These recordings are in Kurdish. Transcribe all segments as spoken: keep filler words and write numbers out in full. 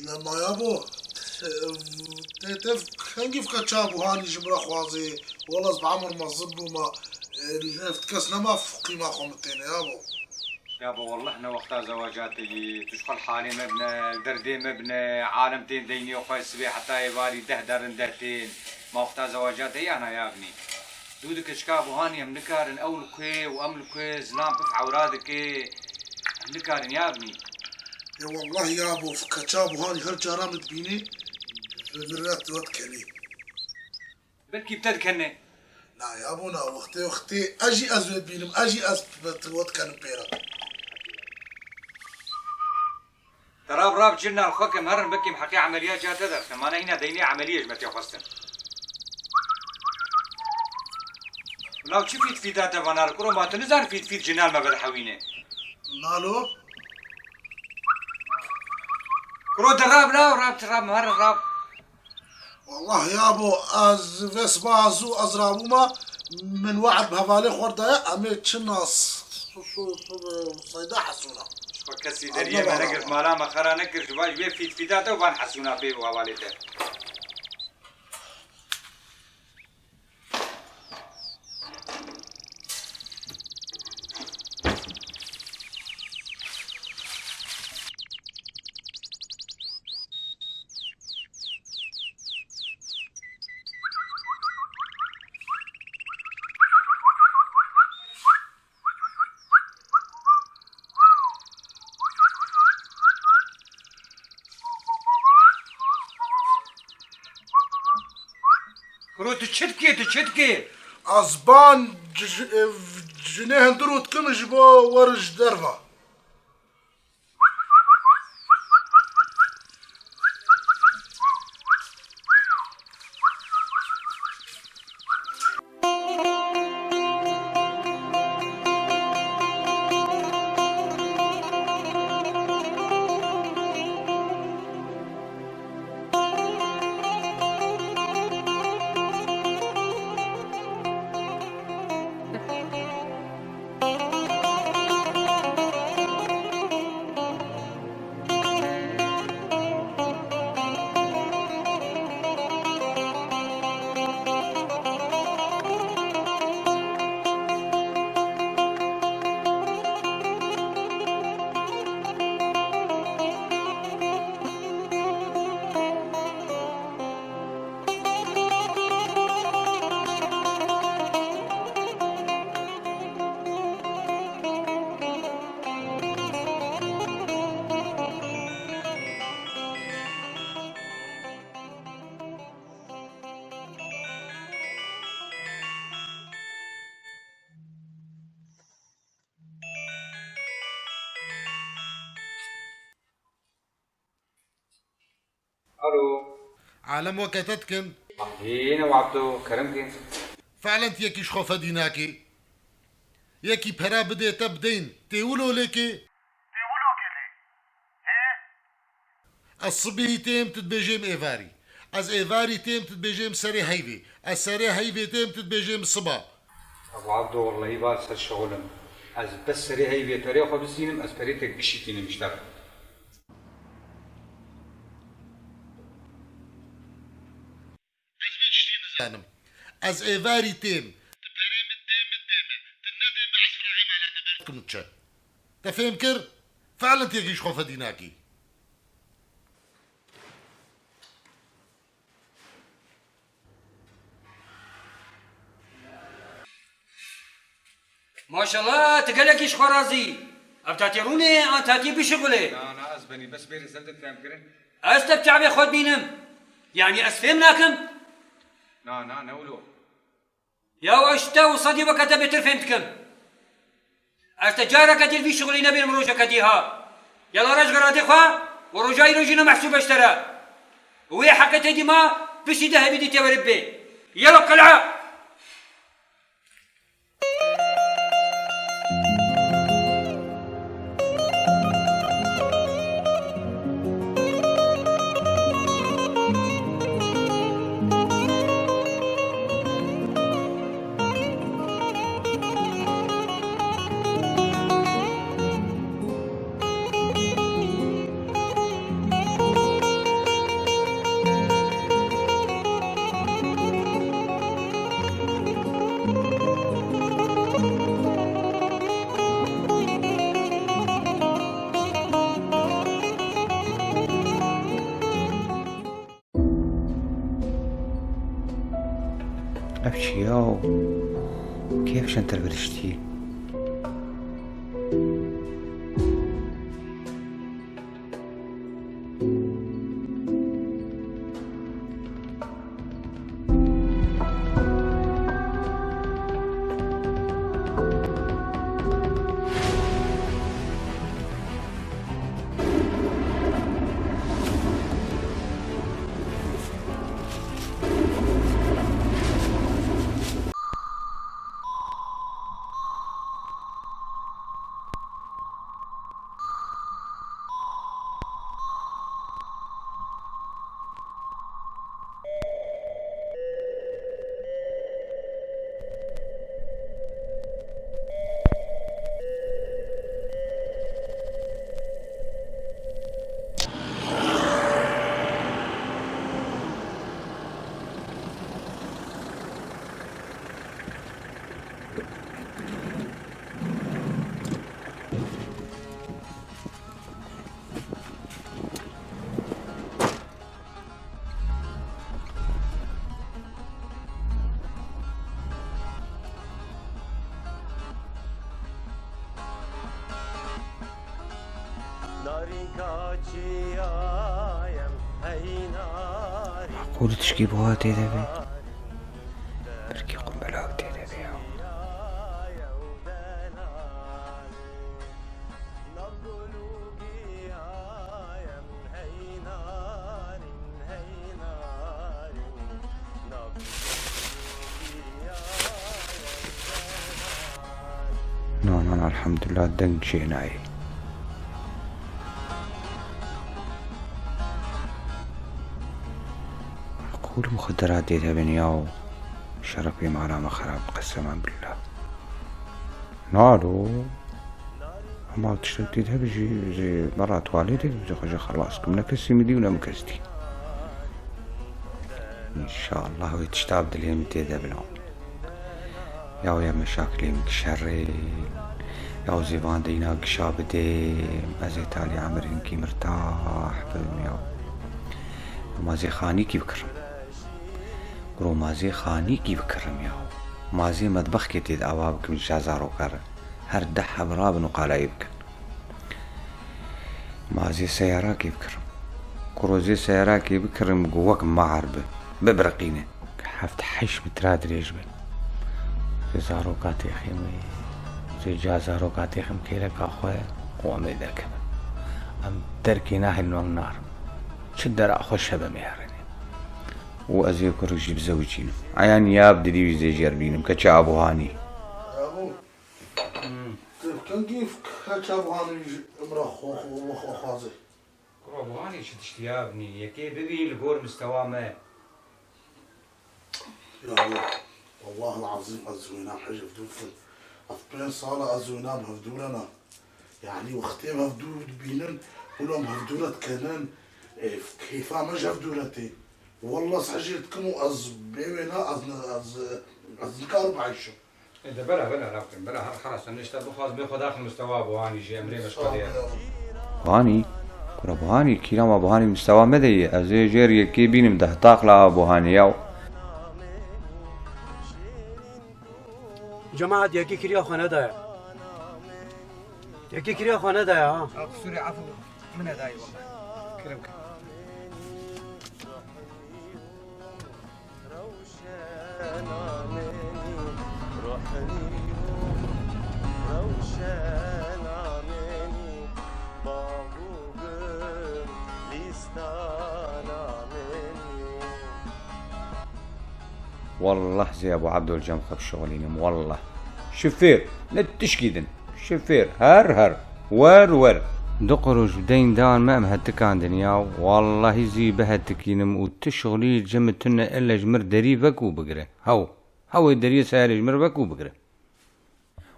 Lema yabo, te, te hengî fika çabû hanî ji min re xwazê, wela ez bi emir mezin bûma, ev kes nema qîma xwe min têne yabo. Yabo, wallah ne wexta zewaca te yî, tu ji xwe li halê me bine, li derdê me bine, alem tên deynê xwe sibê heta êvarî deh derin deh tên, ma wexta zewaca te yî ana yabnî. Dû dike şika buhanî em nikarin ew li ku û em li ku, zilam pif ewra dike, em nikarin yabnî. Ê wallah yabo, fika çabuhanî her cara min dibînî, bi min re tu we dikenî. Belkî bi te dikene. Na yabo na, wextê wextê ez jî ez wê dibînim, ez jî ez bi tu we dikenim pê re. Te rab rab cirna li xwe ke em herin, belkî em heqê emeliya ca te derxin. Mane hîna deynê emeliyê ji me tê xwestin. Law çi fît fîda te vana li kuro, ma tu nizan fît fît cina li me vedihewîne. Nalo? Kuro de rab, rab, rab, rab, em herin rab. Wallah yabo, ez vê sibaha zû ez rabûma, min we'd bi hevalê xwe re daye, em ê çi nas seyda hesûna. Ji xwe kesî deriyê me negirt, mala me xera nekir, ji van, ji vê fît fîda te û van hesûna pê û hevalê te. Kuro tu çi dikê, tu çi dikê? Ez ban c-, c-, ev, cinê hundir û dikim ji bo werin ji derva. Alo. Alem weke te dikin. Hê ne wabto, kerem kê. Fe'len tu yekî ji xwe fedî nakî. Yekî pera bidê te bideyn. Tê wilo lêkê. Tê wilo kê lê. Hê? Ez sibihî têm, tu dibêjêm êvarî. Ez êvarî têm, tu dibêjêm serê heyvê. Ez serê heyvê têm, tu dibêjêm siba. Ebu Abdo, wellahî va ser şixul im. Ez bes serê heyvê perê xwe bistînim, ez perê te gişî tînim ji te re. Ez vê tiştê nizanim. Ez êvarî têm. Tu perê min dê min dê min. Tu nedê min, ez firehî mala te ber kim çe. Te fêm kir? Fe'len tu yekî ji xwe fedî nakî. Maşallah, tu gelekî ji xwe razî. Ev tatî rûnê an tatî bişixulê? Na, na, ez benî bes bêrê ser de fêm kirin. Ez te bi çavê xwe dibînim. Yanî ez fêm nakim? Na, na, ne wilo. Ya ez ji te û sedî weke te bêtir fêm dikim. Ez te careke dî li vî şixulî nebînim rojeke dî ha. Yala rej xeratê xwe û roja îro jî ne mehsûb e ji te re. Wê heqê te dî ma piştî de hevî dî tê were bibê. Yala qel'a. Ev çi ya? Kê ev şentir biriştî? Qûr tişkî buha tê de be. Birkî qumbela tê de be ya. Na, na, na, elhamdulillah, deng çênayê. Qûr muxederat dê hebin ya û şerefê mala me xerab, qesema billah. Nalo. Hema tiştek tê de hebî jî, jî berra tuwaletê de jî xwe jî xelas kim. Ne kesî min dî û ne min kes dî. Înşallah wê tişta bi dilê min tê de bila. Ya wê meşakilê min kişerê. Ya zê van deyna gişa bidê. Ez ê talî emir hinkî mirtah bibim ya. Ma zê xanîkî bikirim. Kuro ma zê xanîkî bikirim ya. Ma zê medbexkê tê de ava bikim ji zaroka re. Her deh heb rabin û qalayê bikin. Ma zê seyarakê bikirim. Kuro zê seyarakê bikirim ku wek mar bi. Bibiriqîne. Heft heşt metre dirêj be. Zê zaroka têxim, zê ca zaroka têxim kêleka xwe û em ê derkevin. Em derkê nahêlin, em narin. Çi dera xweş hebe mêrînê. Û ez ê kurik jî bizewicînim. Eya niyab didî wî zê jêr bînim. Keçe Abuhanî. Abu. Hmm. Tu kengî keçe Abuhanî ji emra xwe, xwe, xwe, xwe xwazê. Kuro Abuhanî çi tiştî ya binî. Yekê bibî li gor mistewa me. Ya Allah, wallahil azîm ez wêna hej hevdû dikim. Ev pênc sal e ez wêna bi hevdû re ne. Yanî wextê em hevdû dibînin, wilo em hevdû re dikevin, e, keyfa me ji hevdû re tê. Wallah ez hejê dikim û ez bê wêna ez ne, ez, ez nikarim bihişim. E, de bela, bela, rakim, bela, her xelas, em nişte bixwaz, bê xwe daxil mistewa Abuhanî jî, emrê me ji xwe dê. Buhanî? Kura Buhanî, kîrama Buhanî mistewa me de ye. Ez ê jêr yekê bînim, deh taqla Buhanî ya. Cemaat, yekî kiriya xwe nedaye. Yekî kiriya xwe nedaye ha. Qusûrê efû min e dayê wele. Kerem ke. Wallah zê Ebû Ebdol cem xwe bişixulînim, wallah. Şifêr, ne tişkî din. Şifêr, her her, wer wer. Du quruş deyn dan me em hetikandin ya. Wallahî zî bihetikînim û tu şixulî cem tune elle ji mir derî vek û bigire. Hew, hewê deriyê seyarê ji mir vek û bigire.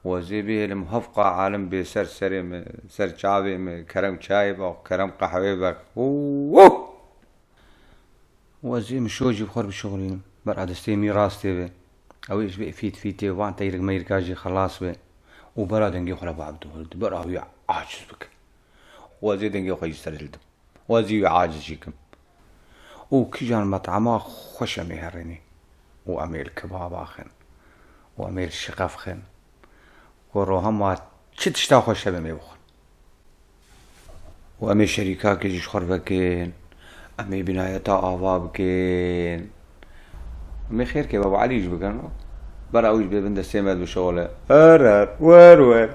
Wezê bihêlim hevqa alim bê ser serê min, ser çavê min, kerem çayê be, kerem qehwê be. Wû! Wezê min şo jî bi xwe bişixulînim. Bera destê min rastê be. Ew ê ji vê fît fîtê van teyrik meyrika jî xelas be. Û bera dengê xwe re bi Ebdû hildi. Bera wî aciz bike. Wezê dengê xwe jî ser hildim. Wezî wî aciz jî kim. Û kijan met'ema xweş em ê herênê. Û em ê li kebab axin. Û em ê li şiqef xin. Ku roha ma çi tişta xweş hebe, em ê bixwin. Û em ê şerîkakê jî ji xwe vekin. Em ê binayeta ava bikin. Em ê xêrkê Baba Elî jî bikin. Bera wî jî bê bin destê me dibişewile. Her her, wer wer.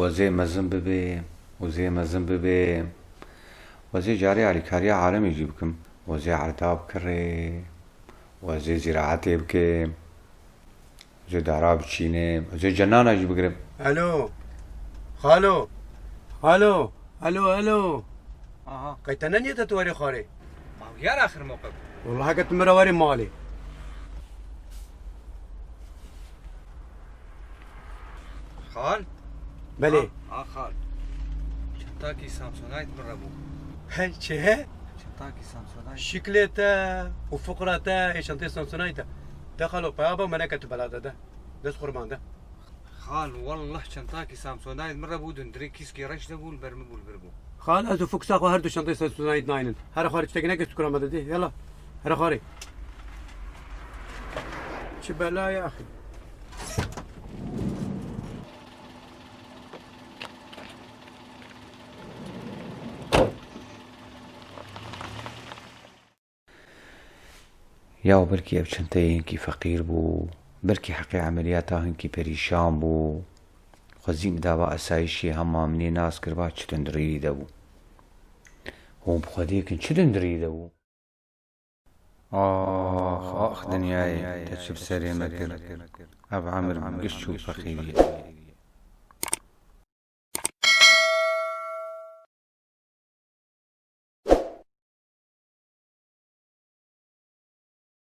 Wezê mezin bibê, wezê mezin bibê. Wezê carê alîkariya alemê jî bikim. Wezê erda bikirê. Wezê zîraetê bikim. Wezê dara biçînim. Wezê cenana jî bigirim. Alo. Xalo. Xalo. Alo, alo. Aha. Qey te neniyete tu werê xwarê? Ma yar axir moqib. Wallahî ke tu min re werê malê. Xal? Belê. A, a xal. Çentakî Samsonite min re bû. He, çi he? Çentakî Samsonite. Şiklê te û fiqra te ê çentê Samsonite. De xalo, peya be, me neke tu bela de de. Dest qurban de. Xal, wallah çentakî Samsonite min re bû, dundirê kîskî reş de bû, li ber min bû, li vir bû. Xal, ez û fiksa xwe her du çentê Samsonite naynin. Here xwarê, tiştekî neke, tu kura me de dê. Yala. Here xwarê. Çi bela ye axî. Ya belkî ev çenteyê hinkî feqîr bû, belkî heqê emeliyata hinkî perîşan bû. Xwezî min dava esayîşê hema min ê nas kiriba çi tundrî de bû. Hûn bi xwe dêkin çi tundrî de bû? Ax, ax dinyayê, te çi bi serê me kir? Ev emir giş çû feqîriyê.